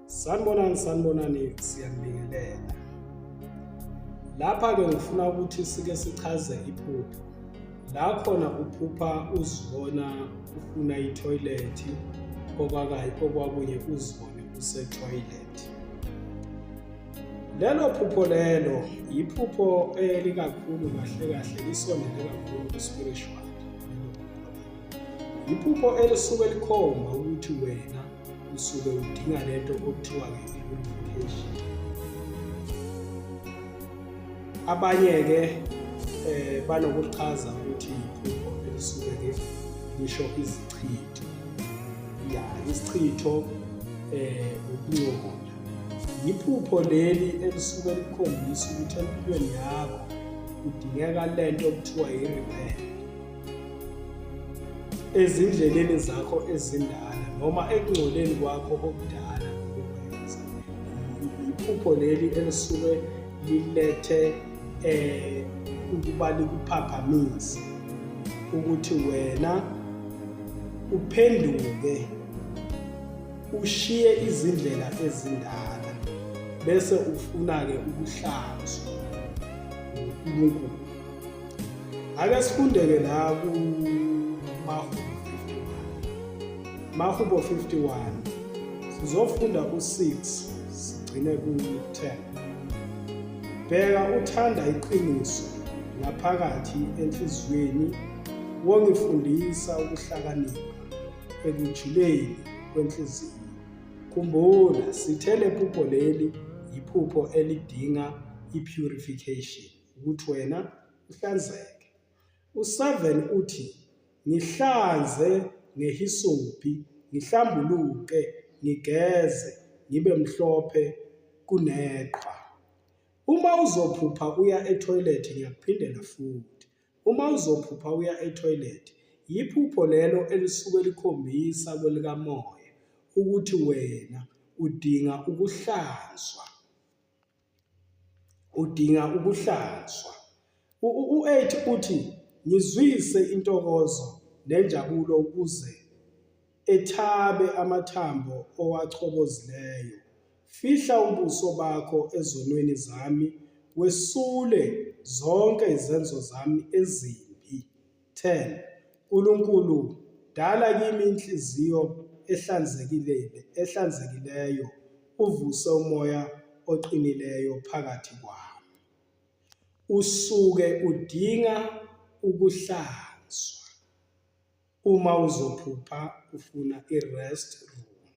Sanibonani, sanibonani, siyanibingelela. Lapha-ke ngifuna ukuthi sike sichaze iphupho. La khona uphupha uzibona ufuna ithoyilethi okwakunye uzibone usethoyilethi. Lelo phupho lelo yiphupho elikakhulu kahle kahle lisondele kakhulu ku-spiritual. Yiphupho elisuke likhomba ukuthi wena usuke udinga lento okuthiwa nge-purification. Abanye-ke banokuchaza ukuthi iphupho elisuke-ke lisho izichitho. Ya, isichitho ukungcola. Yiphupho leli elisuke likukhombisa ukuthi empilweni yakho kudingeka lento okuthiwa i-repent. Ezindleleni zakho ezindala noma ekungcoleni kwakho okudala ukwenza. Iphupho leli elisuke lilethe ukuba likuphaphamise ukuthi wena uphenduke ushiye izindlela ezindala bese ufuna-ke ukuhlanzwa uNkulunkulu. Ake sifundeke la kuMahubo 51. Mahubo 51 sizofunda u-6 sigcine ku-10. Bheka uthanda iqiniso ngaphakathi enhliziyweni wongifundisa ukuhlakanipha ekujuleni kwenhliziyo. Khumbula, sithe lephupho leli yiphupho elidinga i-purification, ukuthi wena uhlanzeke. U-7 uthi, Ngihlanze ngehisophi, ngihlambuluke, ngigeze, ngibe mhlophe kuneqhwa. Uma uzophupha uya ethoyilethi ngiyakuphindela futhi. Uma uzophupha uya ethoyilethi, yiphupho lelo elisuke likhombisa kwelikamoya ukuthi wena udinga ukuhlanzwa. Udinga ukuhlanzwa. U-8 uthi, Ngizwise intokozo nenjabulo ukuze ethabe amathambo owachobozileyo. Fihla ubuso bakho ezonweni zami, wesule zonke izenzo zami ezimbi. 10 Nkulunkulu, dala kimi inhliziyo ehlanzekile, ehlanzekileyo, uvuse umoya oqinileyo phakathi kwami. Usuke udinga ukuhlanzwa uma uzophupha ufuna i-rest room.